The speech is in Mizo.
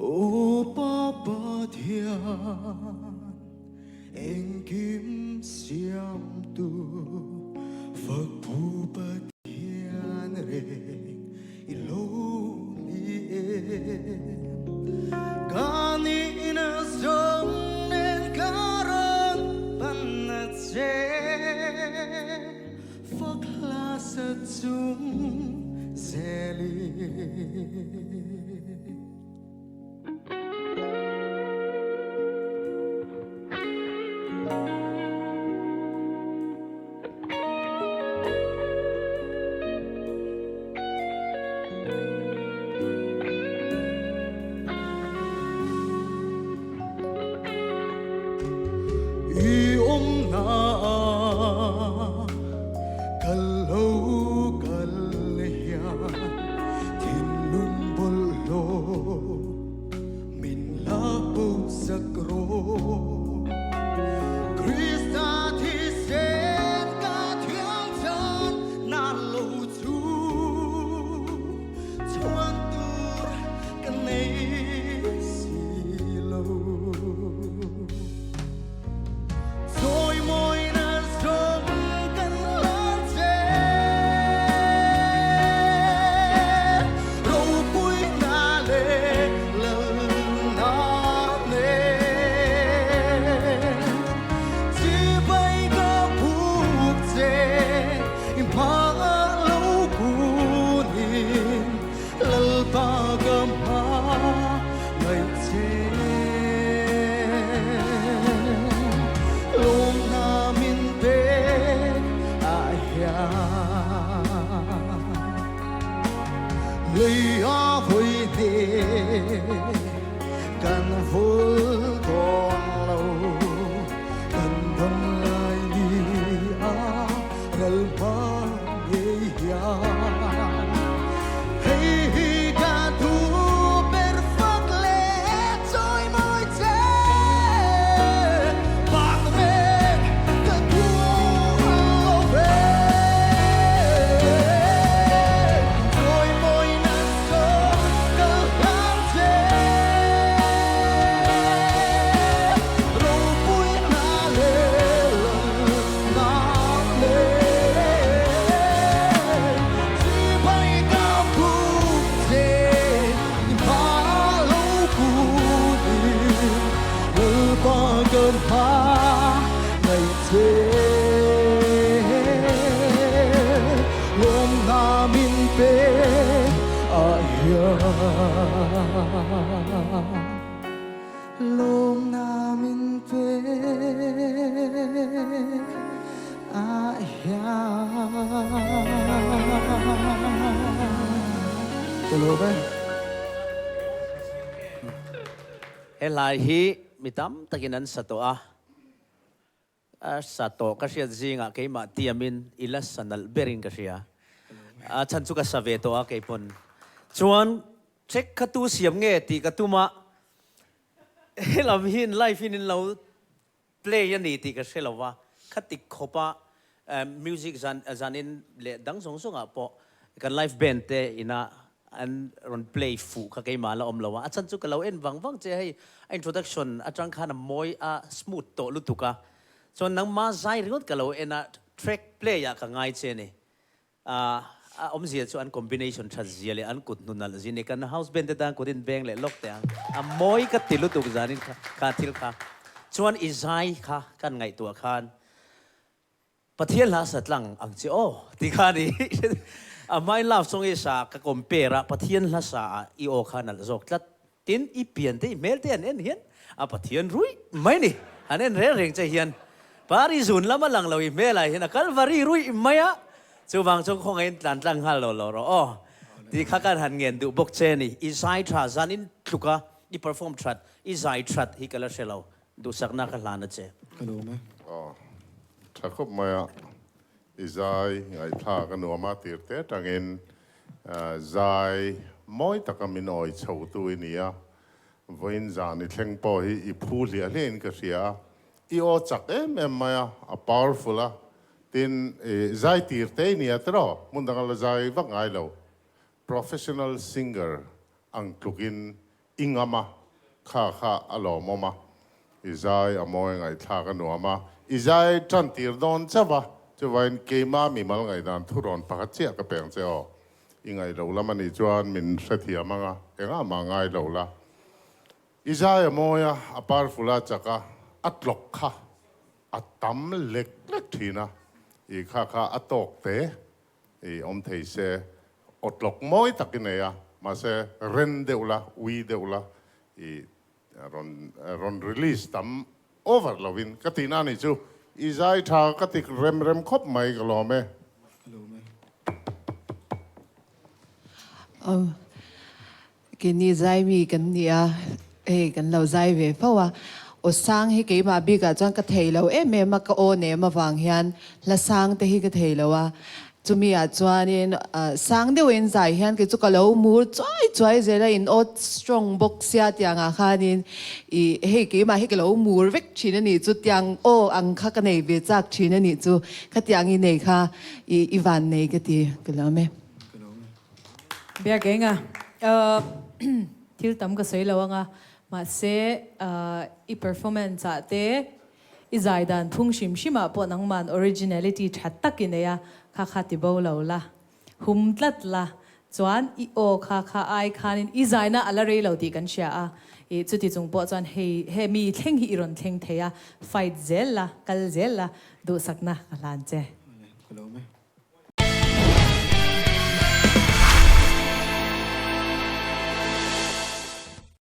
Aw Pa Pathian, engkim siamtu, fak phu Pathian reng i lo ni e. Ka nihna zawng nen ka rawn pan a che, fak hla sa chung zelin. I awmna kal lo kal hian thinlung bawlhhlawh min la bo sak rawh. Krista thisen ka thiam chan na lo chu chuan tur ka nei si lo. Chawimawina zawng kan hlan che, ropuina leh lalna nen. Chibai ka buk che, i hma lo kunin Lalpa ka hma ngaih che. Lawmna min pek ah hian lei a vawi hne kan vul dawn lo, kan dam lai ni a ral hma ngei hian. Hei hi ka thu ber fak leh chawimawi che, bak reng ka duh lo ve. Chawimawina zawng ka hlan che, ropuina leh lalna leh chibai ka buk che, i hma lo kunin Lalpa ka hma ngaih che. Lawmna min pek ah hian Lawmna min pek ah hian. Ka lawm e. He hlai hi mi tam takin an sa tawh a. A sa tawh ka hriat zingah keimah tiamin i la sa nalh berin ka hria. A chhan chu ka sa ve tawh a keipawn. Chuan check kha tu siam nge tih ka tum a, helam hian live in in lo play a ni tih ka hre lo va, khatik khawp a music zan zanin leh dang zawng zawngah pawh kan live band te ina an rawn play fuh kha keimah la awm lo a, a chhan chu ka lo en vang vang che hei a introduction atang khan a mawi a smooth tawh lutuk a, chuan nangma zai ringawt ka lo en a track play ah ka ngai che ni a a awmzia chu an combination that zia leh an kut hnu nalh zia ni kan house band te tan kut in beng leh lawk teh ang a mawi ka ti lutuk zanin kha kha thil kha chuan i zai kha kan ngaihtuah khan Pathian hla sa tlang ang che aw ti kha ni. A hmain love song i sa ka compare a, Pathian hla sa ah i aw kha nalh zawk tlat. Tin, i pian te i hmel te an en hian a Pathian ruih mai ni. Han en reng reng che hian Pari zun lam a lang lo i hmel ah hian a Kalvari ruih mai a, chuvang chuan khawngaihin tlan tlang nghal lo lo rawh aw ti kha kan han ngen duh bawk che ni. I zai tha zan in tluk a, i perform that, i zai that hi ka la hre lo. Duhsakna ka hlan a che. Ka lawm e. Aw, tha khawp mai a, i zai ngaihthlak a nuam a tir te atangin zai mawi taka min awi chho tu i ni a, vawiin zan i thleng pawh hi i phu hliah hliah in ka hria a, i aw chak em em mai a, a powerful a, tin i zai tir te i ni a tiraw, hmun danga la zai vak ngai lo, professional singer ang tlukin. I ngam a, kha kha a lawmawm a, i zai a mawi ngaihthlak a nuam a, i zai tan tir dawn chauh a, chuvain keima mimal ngaihdan thurawn pakhat chiah ka peng che aw. I ngaih lo lam a nih chuan min hrethiam ang a, engah mah ngai lo la. I zai a mawi a, a powerful a chak a, a tlawk kha a tam lek lek thin a, i kha kha a tawk te i awm thei se, aw tlawk mawi tak i nei a, mahse ren deuh la, ui deuh la, i rawn rawn release tam over lovin ka tihna a nih chu, i zai tha ka ti rem rem khawp mai ka lawm e. Aw Keini zai mi kan ni a, hei kan lo zai ve fo a. Aw sang hi keimah bikah chuan ka thei lo em em a, ka aw nem avang hian hla sang te hi ka thei lo a. Chumi ah chuanin sang deuhin zai hian kei chu ka lo mur chuai chuai zel a, in aw strong bawk sia tiangah khanin ih hei keimah hi ka lo mur vek thin a nih chu, tiang aw ang kha ka nei ve chak thin a nih chu, khatiang i nei kha ih i van nei ka ti ka lawm e. Biakenga, Thil tam ka sawi lo anga, mahse i performance ah te i zai dan phung hrim hrim ah pawh nangman originality tha tak i nei a, kha kha ti bo lo la, hum tlat la, chuan i aw kha kha ai khanin i zaina a la rei lo tih kan hria a, i chuti chung pawh chuan hei he mi thleng hi i rawn thleng thei a, fight zel la, kal zel la, duhsakna ka hlan che.